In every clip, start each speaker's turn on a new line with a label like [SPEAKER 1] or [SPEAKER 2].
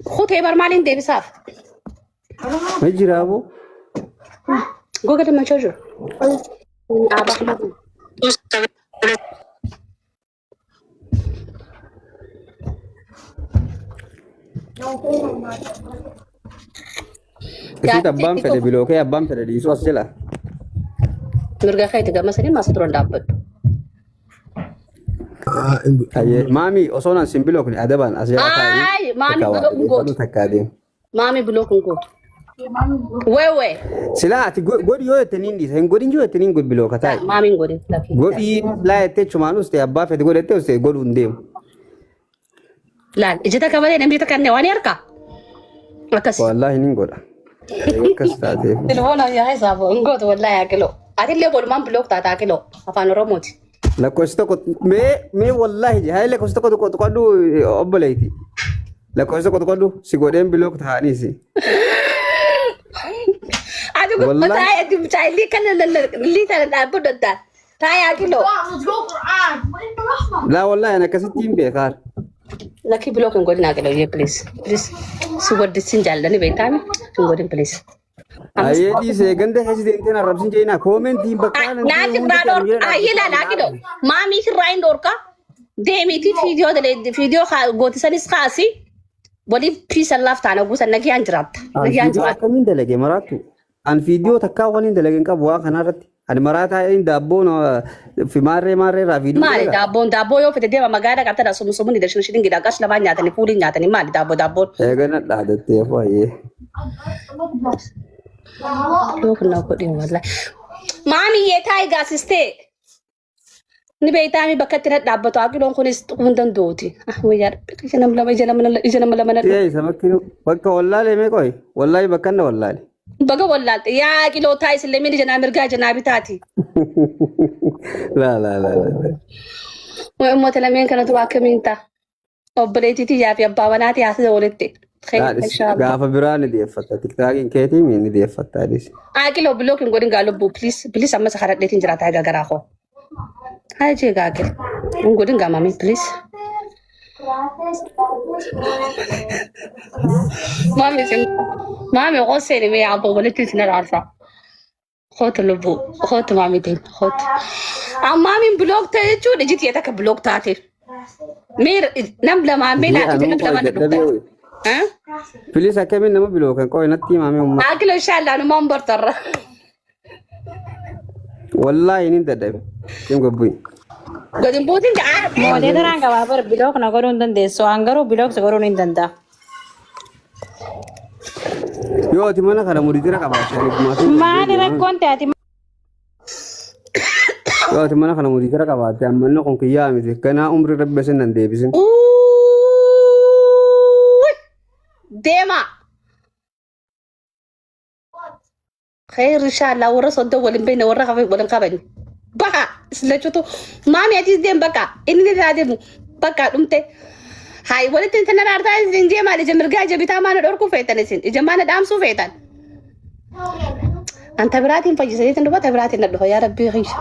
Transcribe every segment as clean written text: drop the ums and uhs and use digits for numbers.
[SPEAKER 1] Kutee bar maaliin deebisaaf?
[SPEAKER 2] Ma jira aboo?
[SPEAKER 1] Goga dammachoo jiru. Dhaabaa.
[SPEAKER 2] Isiit abbaan fedhe bilookee abbaan fedhe dhiisuu as jala.
[SPEAKER 1] Mirga keeti gama sanii maas dura hin dhaabbadhu.
[SPEAKER 2] Hayyee maami osoo nan sin bilookne adabaan as jala taa'ii
[SPEAKER 1] Ayi maami
[SPEAKER 2] takka waa
[SPEAKER 1] block hin
[SPEAKER 2] dhageeffadhu
[SPEAKER 1] gootu.
[SPEAKER 2] takka adeemu.
[SPEAKER 1] Maami block hin gootu. Wewe
[SPEAKER 2] Silaa ati godhi yoo jette niin dhiisa hin godhin yoo jette niin bilooka taa'i.
[SPEAKER 1] maami hin godhin lakkii.
[SPEAKER 2] Godhii laa jettee chumaan uste abbaa fedhe godhattee uste godhuu hin deemu.
[SPEAKER 1] Laal ija takka malee namni takka inni waan harka. Akkas.
[SPEAKER 2] Wallaahi niin godha. Akkas taateef.
[SPEAKER 1] Telefoona yaa isaa hin gootu wallaahi aqiloo. Atillee bolumaan block taata aqiloo afaan Oromooti.
[SPEAKER 2] Lakkoofsi tokko mee mee wallaahi je hayi lakkoofsi tokko tokko tuqadhu obboleetti. Lakkoofsi tokko tuqadhu si godheen bilook ta'aniis.
[SPEAKER 1] Ati kun
[SPEAKER 2] Wallaahi.
[SPEAKER 1] taa'ee ati chaayilii kana lallii tana dhaabbadhu adda. Taa'ee aqiloo.
[SPEAKER 2] Laa wallaahi ani akkasitti hin beekaa.
[SPEAKER 1] Lakkii block hin godhin aqiloo yee please. Please. Si godhin jaallani beektaami hin godhin please.
[SPEAKER 2] Ayyee dhiisee ganda keessa deemteen arrabsin jeenaa koomentiin bakka aanan
[SPEAKER 1] Naaf irraa dhorka. Ayyee laala aqiloo. Maamii sirraa hin dhorka. Deemiitii fiidiyoo fiidiyoo gootisanis kaasi. Waliif peace and love taana guusan nagiyaan jiraatta.
[SPEAKER 2] An
[SPEAKER 1] Nagiyaan
[SPEAKER 2] fiidiyoo
[SPEAKER 1] jiraatta.
[SPEAKER 2] akkamiin dalage maraattu? An fiidiyoo takkaa waan hin dalage hin qabu waan kanarratti. Ani maraataa hin daabboon fi maarree maarree irraa fiidiyoo
[SPEAKER 1] Maali
[SPEAKER 2] dalaga.
[SPEAKER 1] daabboon daabboo yoo fite deema magaalaa qabtana sumsumuun darshin shirin gidhaa qash lamaan nyaatanii fuulii nyaatanii maali daabboo daabboon.
[SPEAKER 2] Eegana dhaadattee fooyyee.
[SPEAKER 1] Yoo kun na godhin wallahi. Maami yee taayi gaasistee. Ni beektaami bakka itti dhadhaabbatu aqiloon kunis tuquu hin danda'uuti. Ah wayyaa ija nama lama ija nama ija nama lama na
[SPEAKER 2] Tiyee isa bakki bakka wallaalee mee qoy wallaahi bakka inni wallaale.
[SPEAKER 1] Baga wallaalte yaa aqiloo taayi sillee miini janaa mirgaa janaa bitaati.
[SPEAKER 2] Laa laa laa laa.
[SPEAKER 1] Way uummata lameen kana dura akkamiin ta'a? Obboleettii tiyyaa fi abbaa manaatii haasisa walitti. Khayr inshallah.
[SPEAKER 2] Gaafa biraa ni deeffatta. Tiktaakiin keetii ni deeffatta adis.
[SPEAKER 1] Aqiloo block hin godhin gaa lubbuu please please ammas haradheetiin jiraata egaa garaa koo. Haa jee gaa aqil. Hin godhin gaa mami please. Mami isin mami qosseen mee abbo walitti isin araarsa. Kootu lubbuu kootu maamitiin kootu. Maamiin block ta'e jechuun iji tiyya takka block taate. Mee nam lamaan mee
[SPEAKER 2] Mee
[SPEAKER 1] laatu
[SPEAKER 2] anuu
[SPEAKER 1] nam
[SPEAKER 2] qoy
[SPEAKER 1] lamaan
[SPEAKER 2] dadhabee
[SPEAKER 1] dhugda.
[SPEAKER 2] ho'i. Filis akkamiin nama bilookan qoy natti himame umma.
[SPEAKER 1] Akilo inshallah numaan bartarra.
[SPEAKER 2] Wallaahi ni dadhabe. Hin gobbuyi.
[SPEAKER 1] Gadi hin buutin ga'a.
[SPEAKER 3] Moodeetaraan qabaa bar bilook na godhuu hin dandeessu. An garuu bilook si godhuun hin danda'a.
[SPEAKER 2] Yoo ati mana kana muditira qabaatte ani maatiin
[SPEAKER 3] Maali rakkoon ta'e ati
[SPEAKER 2] Yoo ati mana kana muditira qabaatte ammanni kun kiyyaa miti. Ganaa umri rabbi isin nan deebisin.
[SPEAKER 1] Uuuuy! Deema. Khayr inshallah warra sodda wal hin beekne warra hafe wal hin qabani. Baha isin lachuutu maami atis deem bakka inni ni irraa deemu bakka dhumte. Hayi walitti isin araartaa isin jee maal ija mirgaa ija bitaa maana dhorkuu feetan isin ija maana dhaamsuu feetan. Anta biraatiin fayyisaniitiin dhufa ta biraatiin na dhufa yaa rabbii kiyya.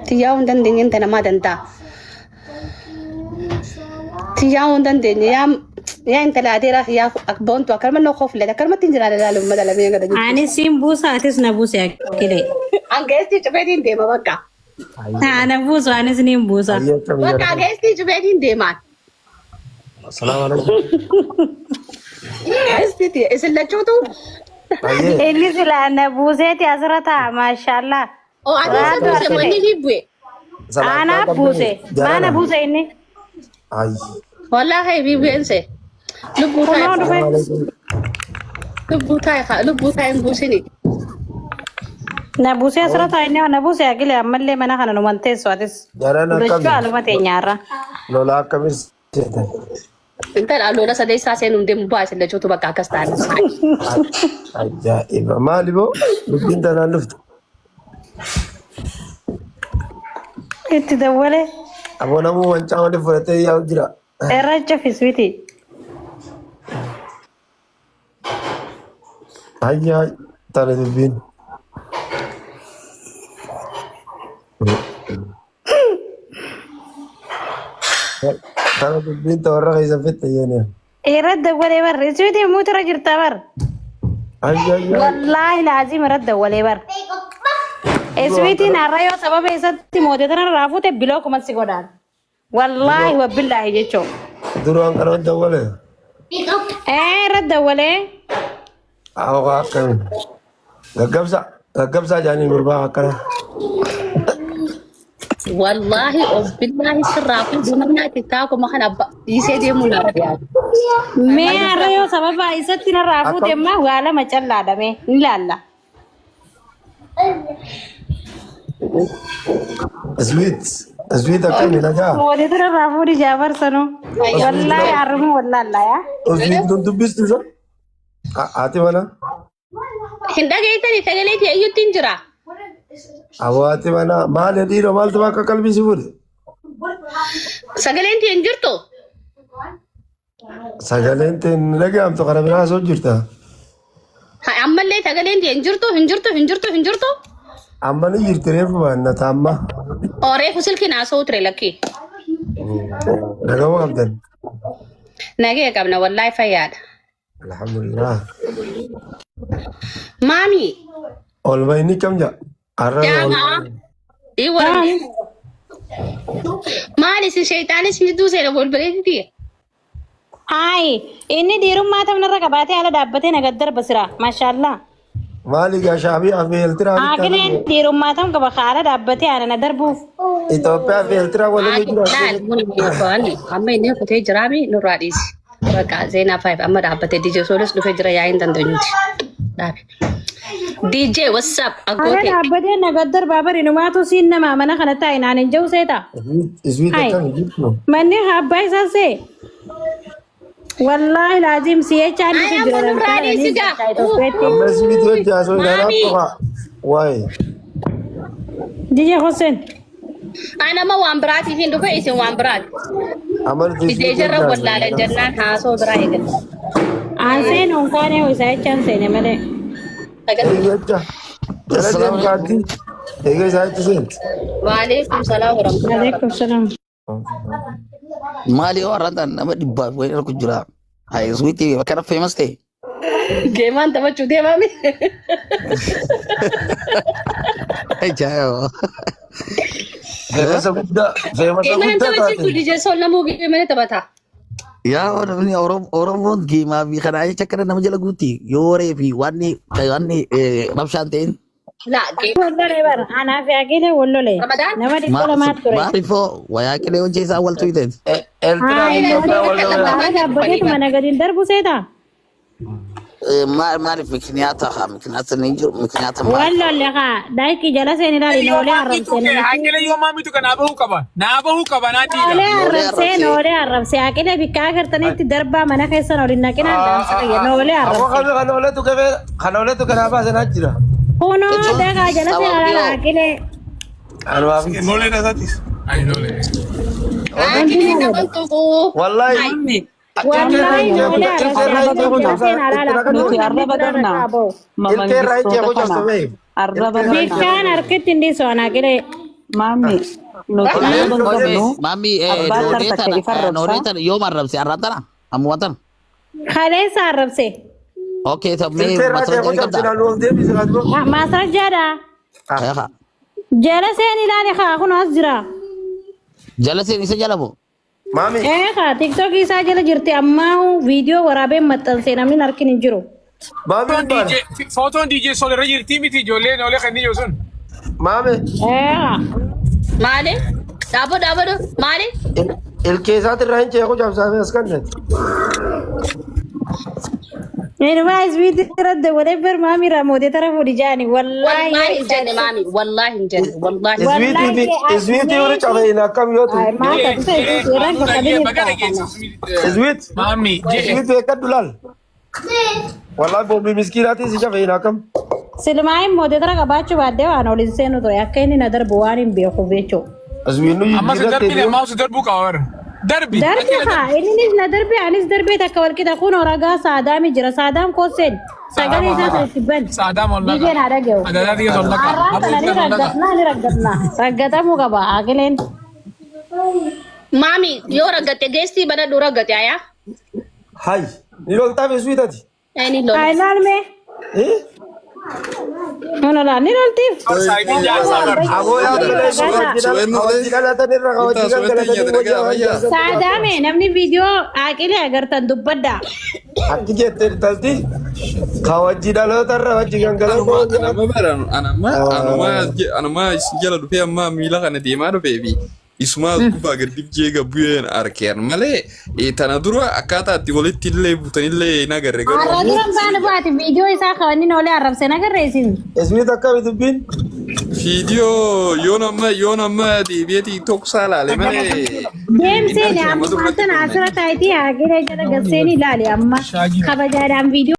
[SPEAKER 1] Tiyyaa hin dandeenye inta namaa danda'a. Tiyyaa hin dandeenye yaa yaa intala adeeraa yaa boontu akkanuma na kofle akkanumatti hin jiraane ilaalu uummata lameen kana jechuudha.
[SPEAKER 3] Ani siin buusa atis na buuse akkilee.
[SPEAKER 1] Angeestii cufeetiin deema bakka.
[SPEAKER 3] Ana buusu anis niin buusa.
[SPEAKER 4] Ayyee akkam
[SPEAKER 1] Bakka
[SPEAKER 4] jara.
[SPEAKER 1] angeestii cufeetiin deemaan.
[SPEAKER 4] Assalaamu alaikum.
[SPEAKER 1] Geestiiti isin lachuutu.
[SPEAKER 4] Ayyee.
[SPEAKER 3] Inni silaa na buuseeti asirra taa'a maashaallah.
[SPEAKER 1] Oo ati isa
[SPEAKER 3] Waatu
[SPEAKER 1] buuse
[SPEAKER 3] argite.
[SPEAKER 1] wanni ni bu'e.
[SPEAKER 4] Salaamtaa
[SPEAKER 3] Anaa buuse.
[SPEAKER 4] qabdanii
[SPEAKER 3] Maana
[SPEAKER 4] jarana.
[SPEAKER 3] buuse inni.
[SPEAKER 4] Ayyi.
[SPEAKER 1] Wallaahi bi bu'eense. Lubbuu taa'e
[SPEAKER 3] Kunoo dhufe.
[SPEAKER 4] Assalaamu alaikum.
[SPEAKER 1] lubbuu taa'e lubbuu taa'e hin buusini.
[SPEAKER 3] Na buusee asirra taa'a inni na buuse agilee ammallee mana kana numan teessu atis.
[SPEAKER 4] Jarana
[SPEAKER 3] Lachuu
[SPEAKER 4] akkami?
[SPEAKER 3] aluma teenyaarra.
[SPEAKER 4] Lola akkamis seetan?
[SPEAKER 1] Intala lola sadeessaa seenuun deemu bu'aa isin lachuutu bakka akkas ta'an.
[SPEAKER 4] Ajaa'iba. Maali boo? Dubbiin tanaan dhufte.
[SPEAKER 3] Itti dawwalee.
[SPEAKER 4] Aboo namuu wancaa waliif fudhatee yaa'u jira.
[SPEAKER 3] Irra cufiswiti.
[SPEAKER 4] Hayyaa tana dubbiin. Tana dubbiin ta warra keessa fixxe jeenee.
[SPEAKER 3] Irra dawwalee bar. Iswiitii muutira jirta bar.
[SPEAKER 4] Ayyaayyaa.
[SPEAKER 3] Wallaahi laazim irra dawwalee bar. Iswiitiin har'a yoo sababa isatti mootee tana irraa fuute biloo kuma si godhaan. Wallaahi wabbillaahi jechuun.
[SPEAKER 4] Duraan kana dawwalee.
[SPEAKER 3] Ee irra dawwalee.
[SPEAKER 4] Awwa akkami. Gaggabsa gaggabsaa jaanii gurbaa akkana.
[SPEAKER 1] Wallaahi of billaahi sirraa fuudhuu namni tiktaakuma kana dhiisee deemuu na yaadu.
[SPEAKER 3] Mee har'a yoo sababa isatti narraa fuute immoo waa lama callaadha mee ni laalla.
[SPEAKER 4] Sweet sweet akkami nagaa.
[SPEAKER 3] Mootee tanarraa fuudhi jaafar sanuu. Wallaahi har'uma wallaallaa yaa.
[SPEAKER 4] Sweet nun dubbistu isa. Haati mana.
[SPEAKER 1] Hin dhageessani sagalee kee iyyutti hin jira.
[SPEAKER 4] Aboo haati mana maali dhiiroo maaltu akka qalbii si fuudhe?
[SPEAKER 1] Sagaleen tee hin jirtu.
[SPEAKER 4] Sagaleen tee hin dhaga'amtu kana biraa osoo jirta.
[SPEAKER 1] Ammallee sagaleen tee hin jirtu hin jirtu hin jirtu hin jirtu.
[SPEAKER 4] Amma ni jirti reefu baannata amma.
[SPEAKER 1] Oo reefu silkiin haasa'uu ture lakkii.
[SPEAKER 4] Dhaga'uu qabdan.
[SPEAKER 1] Nagee qabna wallaahi fayyaadha.
[SPEAKER 4] Alhamdulillah.
[SPEAKER 1] Maami
[SPEAKER 4] Olma inni kam jaa? Har'a
[SPEAKER 1] jaamaa dhiiwwan maali isin sheexaanis hin jidduu seena wal bareediti.
[SPEAKER 3] Hayi inni dhiirummaa taphni irra qabaatee haala dhaabbatee na gad darba sira. Maashaallah.
[SPEAKER 4] Maali gaa shaabiyaa fi eeltiraa
[SPEAKER 3] Aakileen dhiirummaa tam qaba haala dhaabbatee haala na darbuuf.
[SPEAKER 4] Itoophiyaa fi eeltiraa waliin jira.
[SPEAKER 1] Laal muni muni amma inni kutee jiraami nurraa dhiisi. Bakka Zeenaa 5 amma dhaabbatee DJ Solis dhufee jira yaa'in dandeenyuti. Dhaabe. DJ what's up
[SPEAKER 3] Haala
[SPEAKER 1] aggoote.
[SPEAKER 3] dhaabbatee na gad darbaa bari numaatu siin nama mana kana taa'e naan hin jiru seeta.
[SPEAKER 4] Iswiit
[SPEAKER 3] Hai.
[SPEAKER 4] akkami jirtu?
[SPEAKER 3] Manni abbaa isaa see. Wallaahi laazim si jecha
[SPEAKER 1] Ay
[SPEAKER 3] annisu
[SPEAKER 1] amma
[SPEAKER 3] jira
[SPEAKER 1] nurraa dhiisi gaa.
[SPEAKER 4] Amma iswiit wajji haasoo ilaalaa
[SPEAKER 1] Maami.
[SPEAKER 4] qofa. Waa'ee.
[SPEAKER 3] DJ Hussein.
[SPEAKER 1] Ani amma waan biraatiif hin dhufe isin waan biraati.
[SPEAKER 4] Amma nuti
[SPEAKER 1] DJ
[SPEAKER 4] iswiit wajji
[SPEAKER 1] jarra
[SPEAKER 4] haasoo
[SPEAKER 1] wallaalan
[SPEAKER 4] ilaalaa.
[SPEAKER 1] jennaan haasoo biraa eegale.
[SPEAKER 3] Aan seenu hin kaane hoo isaa jecha hin seene malee.
[SPEAKER 4] Jecha. Jala deem kaatti. Eega isaa achi seenti.
[SPEAKER 1] Waalaikum salaam warahmatullahi
[SPEAKER 3] Alaikum salaam.
[SPEAKER 5] Maali yoo har'aan ta'an nama dhibbaaf wayii argu jira. Hayi suwiitii akkana famous ta'e.
[SPEAKER 1] Geemaan taphachuu deemaami.
[SPEAKER 5] Ajaa'iba.
[SPEAKER 4] Feemasa guddaa. Feemasa
[SPEAKER 1] Geemaan
[SPEAKER 4] guddaa
[SPEAKER 1] taphachiisu
[SPEAKER 4] taate.
[SPEAKER 1] DJ Sol namuu geemana taphata.
[SPEAKER 5] Yaa namni Oromoon geemaa fi kanaa jecha akkana nama jala guutti yoo waree fi wanni wanni rabshaan ta'in.
[SPEAKER 1] Laa geema.
[SPEAKER 3] Wallole bara anaa fi Aqilee wallole.
[SPEAKER 1] Ramadaan?
[SPEAKER 3] Nama dhibba lamaa ture.
[SPEAKER 5] Maaliifoo wayaa qilee hojii isaa wal tuyteen.
[SPEAKER 4] Eeltiraa fi
[SPEAKER 3] Hayi
[SPEAKER 4] Itoophiyaa wal lola.
[SPEAKER 3] haala dhaabbateetu mana gadi hin darbu seeta.
[SPEAKER 5] Maaliif mikiniyaata haa mikiniyaata ni jiru mikiniyaata maal.
[SPEAKER 3] Wallolle haa daa'ikii jala seeni ilaali noolee arrabsee namichi.
[SPEAKER 6] Haqilee yoo maamitu kan naa bahuu qaba. Naa bahuu qaba naa diida.
[SPEAKER 3] Noolee
[SPEAKER 5] Noolee
[SPEAKER 3] arrabsee
[SPEAKER 5] arrabsee.
[SPEAKER 3] noolee arrabsee Aqilee bikka agartanitti darbaa mana keessan ol hin naqinaan dhaamsa kiyya noolee
[SPEAKER 4] Aboo
[SPEAKER 3] arrabsee.
[SPEAKER 4] kami kan ooletu gabee kan ooletu kanaa baasan achi jira.
[SPEAKER 3] Kunoo
[SPEAKER 5] Jechuun
[SPEAKER 3] dagaa jala seeni
[SPEAKER 5] sababni
[SPEAKER 3] ilaala
[SPEAKER 5] hoo
[SPEAKER 3] Aqilee.
[SPEAKER 4] Anumaaf.
[SPEAKER 6] Noolee nasaatis. Ani noolee.
[SPEAKER 1] Aakilee nama tuquu.
[SPEAKER 4] Wallahi.
[SPEAKER 7] Mami,
[SPEAKER 3] Wallaahi noolee
[SPEAKER 4] Ilkee irraa
[SPEAKER 3] arrabsee
[SPEAKER 4] hin jeequ
[SPEAKER 3] jala
[SPEAKER 4] cabsa.
[SPEAKER 3] seeni ilaala
[SPEAKER 7] nuti
[SPEAKER 3] kunoo namni
[SPEAKER 7] arraba
[SPEAKER 3] bira
[SPEAKER 7] qabna.
[SPEAKER 3] irraa ba'u.
[SPEAKER 4] Ilkee irraa hin jeequ
[SPEAKER 7] Mamangistoota
[SPEAKER 4] cabsa
[SPEAKER 7] kana
[SPEAKER 4] mee.
[SPEAKER 7] arraba
[SPEAKER 4] Ilkee irraa hin
[SPEAKER 7] qabna.
[SPEAKER 3] Bikkaan harkitti hin dhiisu ana Aqilee.
[SPEAKER 7] Mami, nuti arraba hin qabnu.
[SPEAKER 5] Mami
[SPEAKER 7] Abbaa
[SPEAKER 5] noolee
[SPEAKER 7] tartakka
[SPEAKER 5] tana
[SPEAKER 7] ifa
[SPEAKER 5] noolee
[SPEAKER 7] arrabsa.
[SPEAKER 5] tana yoom arrabse arraan tana ammuma tana.
[SPEAKER 3] Kaleessa arrabse.
[SPEAKER 5] Okay mee
[SPEAKER 4] Ilkee irraa
[SPEAKER 5] masarajaa
[SPEAKER 4] jeequ
[SPEAKER 5] ni
[SPEAKER 4] cabsa
[SPEAKER 5] qabdaa?
[SPEAKER 4] naannoo of deebisi kan dura.
[SPEAKER 3] Maasarajjaadha.
[SPEAKER 5] Haa.
[SPEAKER 3] Jala seeni ilaali haa kun as jira.
[SPEAKER 5] Jala seen isa jala moo?
[SPEAKER 4] Maami.
[SPEAKER 3] Ee haa tiktookii isaa jala jirti ammaa viidiyoo waraabeen maxxansee namni hin arkin hin jiru.
[SPEAKER 4] Maami hin baane.
[SPEAKER 6] Footoon DJ Sol irra jirti miti ijoollee noolee kan inni sun.
[SPEAKER 4] Maami.
[SPEAKER 3] Ee haa.
[SPEAKER 1] Maali? Dhaaboo dhaaboo maali?
[SPEAKER 4] Ilkee isaati irraa hin jeequ cabsa as kan.
[SPEAKER 3] Inumaa isbiitti irratti dabalee bar maamii raamootee tara fuudhi jaani
[SPEAKER 1] Wallaahi
[SPEAKER 3] wallaahi.
[SPEAKER 1] hin jenne maami. Wallaahi hin jenne. Wallaahi.
[SPEAKER 4] Iswiitii fi iswiitii warri cabeen akkam yoo ta'u.
[SPEAKER 3] Maal taatisa irraan kakabini
[SPEAKER 6] Baga dhageessu.
[SPEAKER 4] Iswiit.
[SPEAKER 6] Maami jee.
[SPEAKER 4] Iswiit beekadhu laal. Wallahi boombii miskiinaatii si cabeen akkam.
[SPEAKER 3] Silmaayin mootee tara qabaachuu baaddee waan ol hin seenu ture akka inni na darbu waan hin beekuuf jechuudha.
[SPEAKER 4] Iswiin nu
[SPEAKER 6] Amma si
[SPEAKER 4] jijjiirrattee
[SPEAKER 6] darbine ammaa si darbuu qaba bara. Darbi.
[SPEAKER 3] Darbi haa innis na darbe anis darbee takka wal qixa kun ragaa saadaami jira saadaam kooseen sagalee isaa sana itti ban
[SPEAKER 6] Saadaam ollaa
[SPEAKER 3] biyyeen haa dhaga'u.
[SPEAKER 6] Adaadaa xiyya ollaa
[SPEAKER 3] Har'aan kana ni raggatnaa ni raggatnaa raggatamuu qaba aqileen.
[SPEAKER 1] Maami yoo raggatte geestii banadhu raggatte ayaa.
[SPEAKER 4] Hay ni loltaaf iswiitati.
[SPEAKER 1] Ani lola.
[SPEAKER 3] Haa ilaalme.
[SPEAKER 4] Eh?
[SPEAKER 3] Nu lola ni loltiif.
[SPEAKER 6] Saayitiin jaarsaa bara.
[SPEAKER 4] Aboo yaa
[SPEAKER 8] Suween
[SPEAKER 4] hawajji dhalatan irra hawajji
[SPEAKER 8] Intaa suween
[SPEAKER 4] gangalatanii
[SPEAKER 8] teenya
[SPEAKER 4] wajji
[SPEAKER 8] dalagaa fayyaa.
[SPEAKER 3] Saadaame namni viidiyoo aaqilee agartan dubbadda.
[SPEAKER 4] Akki jette intalti hawajji dhaloota irra hawajji gangalatanii.
[SPEAKER 8] Anama bara anama anuma anuma isin jala dhufee amma miila kana deemaa dhufee fi isumaa gubaa gadi jeega bu'een arkeen malee tana dura akkaataa itti walitti illee butanillee hin agarre
[SPEAKER 3] Har'a
[SPEAKER 8] garuu
[SPEAKER 3] duran baana baate viidiyoo isaa kawanni noolee arrabsee nagarree isin.
[SPEAKER 4] Iswiit akkami dubbiin?
[SPEAKER 8] Viidiyoo yoon amma deebi'ee TikTok isaa laale malee
[SPEAKER 3] Deemseen amma maanta asirra taayitii aaqilee jala galseen ilaali amma kabajaadhaan viidiyoo.